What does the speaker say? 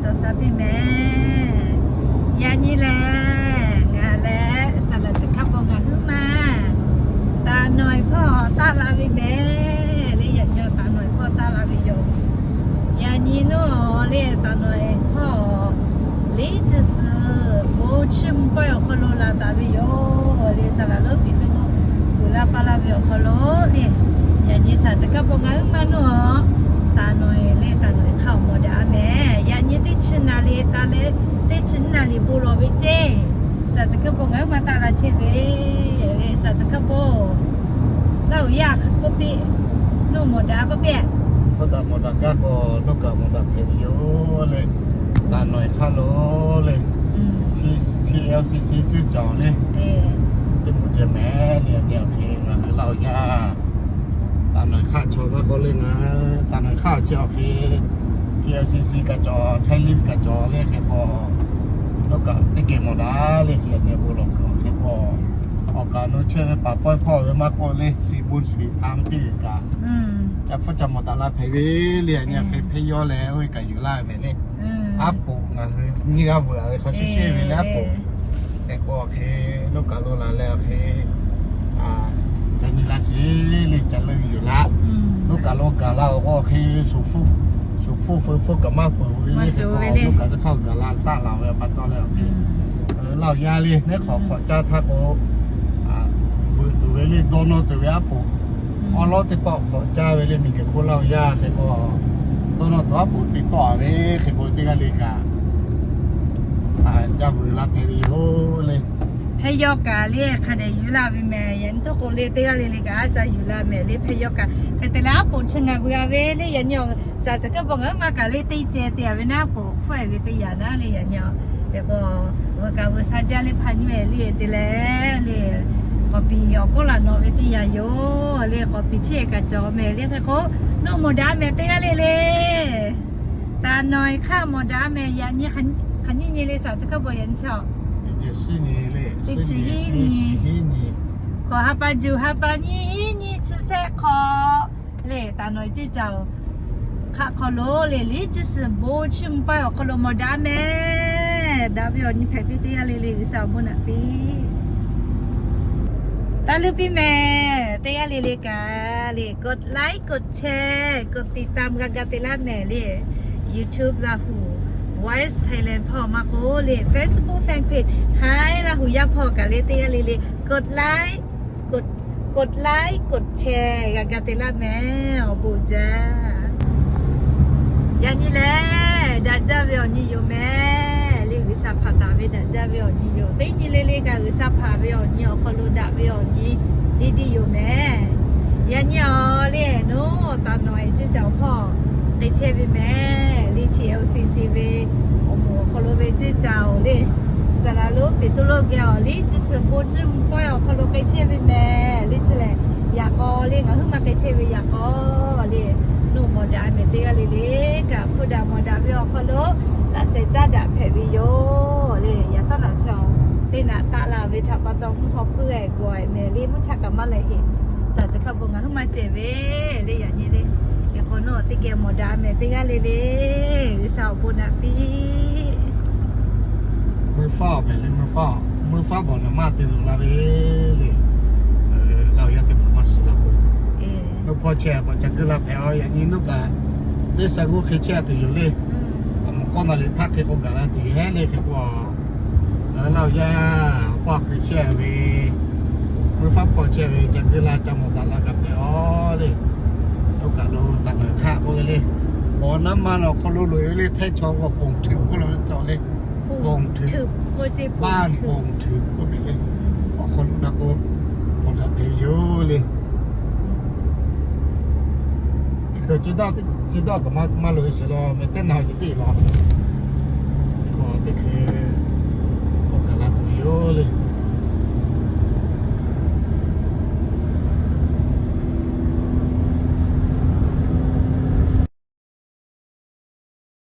Cawˬ sha piˇ mehˍ. Yaꞈ nyi lehˬ, ngaˬ lehˬ saˍ laꞈ chi hk'a pawˆ ngaˬ huiˉ ma taˍ nawˬ hpawˇ taˆ la ve mehˍ le. Yaꞈ nyi taˍ nawˬ hpawˇ taˆ la ve yoˬ. Yaꞈ nyi nawˬ le taˍ nawˬ hpawˇ liˉ chi suhˍ bon chiˇ mvuh pawehˇ awˬ hk'aw lo laˬ taˍ ve yoˬ le. Saˍ laꞈ lonˉ piˍ tuˬ lo uiˍ la pa la ve awˬ hk'aw lo le, yaꞈ nyi saˍ chi hk'a pawˆ ngaˬ huiˉ ma nawˬ taˍ nawˬ le taˍ nawˬ hk'a awˬ mawˬ daꞈ a mehˍ. Yaꞈ nyi teˇ chi naˍ riˍ taˍ leh teˇ chi naˍ riˍ bon lawˬ ve ceˇ. Saˍ chi hk'a pawˆ ngaˬ huiˉ ma taˆ la chehˇ ve le. Saˍ chi hk'a pawˆ laˇ uˬ yaˇ k'oˆ piˇ, nawˬ mawˬ daꞈ k'oˆ piˇ. Hk'a daꞈ mawˬ daꞈ gaˇ k'o, nawˬ kaꞈ mawˬ daꞈ hpehꞈ ve yoˬ le. Taˍ nawˬ hk'a lo le, T L C C ceˇ cawˬ le. Teˇ moˍ ceh mehˍ le, yaꞈ nyi awˬ hk'e ngaˬ hui laˇ uˬ yaˇ taˍ nawˬ hk'aˆ chaw maˇ k'oˆ le ngaˬ, taˍ nawˬ hk'aˆ awˬ ceh awˬ hk'e T L C C kaꞈ cawˬ, Htaiˇ liˇ kaꞈ cawˬ le hk'e k'o, nawˬ kaꞈ teˇ geh mawˬ daꞈ le. Yaꞈ nyi bon lawˬ kaꞈ hk'e k'o, awˬ kaꞈ nawˬ chehˇ ve paˍ pawehˇ hpawˇ ve maˇ k'oˆ le, siˍ bon siˍ liꞈ htaˇ ve teˇ g'uiˬ kaꞈ ca hpfuhˇ ca mawˬ daꞈ la hpehꞈ ve le. Yaꞈ nyi hk'e hpehˇ yawˇ leh oˇ ve kaꞈ yuˬ laˇ ve mehˍ le. Aˉ poꞈ ngaˬ hui nyiˇ g'aˇ veuꞈ a ve hk'a shuˍ shuˍ ve le aˉ poꞈ. Hk'e k'o hk'e nawˬ kaꞈ lo la leh awˬ hk'e ca nyi la sheˍ le, ca leuˆ yuˬ laˇ. Nawˬ kaꞈ lo gaˬ la awˬ k'o hk'e, shuˍ hpfuhˇ feu hpfuhˇ kaꞈ maˇ peuˬ ve le hk'e k'o, nawˬ kaꞈ teˇ hk'aˇ gaˬ la taˆ la ve pa taw leh awˬ hk'e laˇ uˬ yaˇ le, neˉ hk'awꞈ hk'awꞈ caˇ htaˇ k'o, veuꞈ tuˬ ve le, dawˇ nawˇ tuˬ ve aˉ poꞈ. Awˉ lawˉ teˇ pawˆ hk'awꞈ caˇ ve le, miˬ guiˬ hk'oˆ laˇ uˬ yaˇ hk'e k'o, dawˇ nawˇ tuˬ aˉ poꞈ te tawˆ a ve hk'e k'o, teˇ g'aˇ le kaꞈ ca vuiˬ la hpehꞈ ve yoˬ le. Hpehˇ yawˇ kaꞈ le hk'a dehꞈ yuˬ laˇ ve mehˍ. Yaꞈ nyi to k'o le teˇ g'aˇ le le kaꞈ a ca yuˬ la mehˍ le. Hpehˇ yawˇ kaꞈ hk'e te leh aˉ poꞈ chi ngaˬ vuiˬ a ve le. Yaꞈ nyi saˍ chi hk'a pawˆ ngaˬ huiˉ ma kaꞈ le teˇ ceh te a ve naˉ aˉ poꞈ hpfuhˇ e ve teˇ yanˇ naˉ le. Yaꞈ nyi hk'e k'o, vuiˬ kaꞈ vuiˬ sha jaˇ le hpaˇ nyi mehˍ le te leh le, k'awꞈ piˍ awˬ kawˉ laꞈ nawꞈ ve teˇ yanˇ yoˬ le. K'awꞈ piˍ chi e kaꞈ cawˬ mehˍ le. Hk'e k'o, nawˬ mawˬ daꞈ mehˍ teˇ g'aˇ le le. Taˍ nawˬ hk'aˇ mawˬ daꞈ mehˍ. Yaꞈ nyi hk'aˬ nyiˇ nyi le saˍ chi hk'a pawˆ yaꞈ nyi chaw teˇ chi hiˉ nyi, hk'awꞈ ha pa juˬ ha pa nyiˇ hiˉ nyi chi sehˆ hk'aw le, taˍ nawˬ ceˇ caoˬ hk'aˆ hk'aw lo le, liˉ chi suhˍ bon chiˇ mvuh pawehˇ awˬ hk'aw lo mawˬ daꞈ mehˍ. Daꞈ ve awˬ nyi hpehꞈ piˇ teˇ g'aˇ le le G'uiˬsha awˬ bon naꞈ piˇ taˇ leuˉ piˇ mehˍ. Teˇ g'aˇ le le kaꞈ le,กดไลค์ กดแชร์ กดติดตาม g'a ga te laˇ mehˍ le. YouTube Lahu Voice Thailand hpawˇ maˇ k'oˆ le, Facebook fan page Haiˉ Lahu Yaˇ hpawˇ kaꞈ le teˇ g'aˇ le le, กดไลค์ กด กดไลค์ กดแชร์ g'a ga te laˇ mehˍ. Awˬ bon jaˇ. Yaꞈ nyi lehˬ, daꞈ jaˇ ve awˬ nyi yoˬ mehˍ le. G'uiˬsha hpanˍ taˍ ve daꞈ jaˇ ve awˬ nyi yoˬ. Teˇ nyi le le kaꞈ G'uiˬsha hpanˍ ve awˬ nyi awˬ hk'aw lo daꞈ ve awˬ nyi le deˇ yoˬ mehˍ. Yaꞈ nyi awˬ le, nawˬ taˍ nawˬ e ceˇ caoˬ hpawˇ k'ai chehˇ ve mehˍ le. T L C C ve awˬ moˍ awˬ hk'aw lo ve ceˇ caoˬ le, saˍ laꞈ lonˉ Peˍtruˆ geh awˬ liˇ chi suhˍ bon chiˇ mvuh pawehˇ awˬ hk'aw lo k'ai chehˇ ve mehˍ le. Chi lehˬ, yaꞈ k'aw le ngaˬ huiˉ ma k'ai chehˇ ve yaꞈ k'aw le, nawˬ mawˬ daꞈ mehˍ teˇ g'aˇ le le kaꞈ hpu daꞈ mawˬ daꞈ ve awˬ hk'aw lo laꞈ sheh caˉ daꞈ hpehꞈ ve yoˬ le. Yaꞈ shaˉ naꞈ chaw teˇ naꞈ taˆ la ve htaꞈ pa taw mvuhˇ haw hpuˇ g'a gawˬ e mehˍ le. Mvuhˇ chaˇ kaꞈ maˇ leh heˆ. Saˍ chi hk'a bon ngaˬ huiˉ ma cehˬ ve le. Yaꞈ nyi le, hk'e k'o nawˬ teˇ geh mawˬ daꞈ mehˍ teˇ g'aˇ le le, G'uiˬsha awˬ bon naꞈ piˇ. Meuˇ faˉ awˬ mehˍ le, meuˇ faˉ, meuˇ faˉ bawˬ naˬ maˇ te luˬ la ve le. Laˇ yaˇ teˇ hpaˍ maˇ shiˍ la k'o, nawˬ hpawˇ chehˇ k'awꞈ ca keu la hpehꞈ a. Yaꞈ nyi nawˬ kaꞈ teˇ shaˍ g'uˇ hk'e chehˇ tuˬ yoˬ le. Awˬ moˍ k'awˇ na liꞈ hpaˇ hk'e k'o gaˬ la tuˬ yoˬ hehˉ le. Hk'e k'o, Laˇ yaˇ hpawˇ hkui chehˇ ve, meuˇ faˉ hpawˇ chehˇ ve ca keu la ca mawˬ daꞈ la kaꞈ hpehꞈ a le. Nawˬ kaꞈ lo taˍ nawˬ hk'aˆ k'oˆ ve le. Awˬ naˉ ma nawˬ hk'aw lo loꞈ e ve le, htehˇ chaw k'o ponˬ htuꞈ k'oˆ la ve cawˬ le. Ponˬ htuꞈ, baˆ ponˬ htuꞈ k'oˆ ve le. Awˬ hk'aw lo na k'o, mawˬ daꞈ hpehꞈ ve yoˬ le. Chi dawˇ kaꞈ maˇ loꞈ e sheˍ la meh, teˇ naˬ ce teˇ law. Teˇ hkui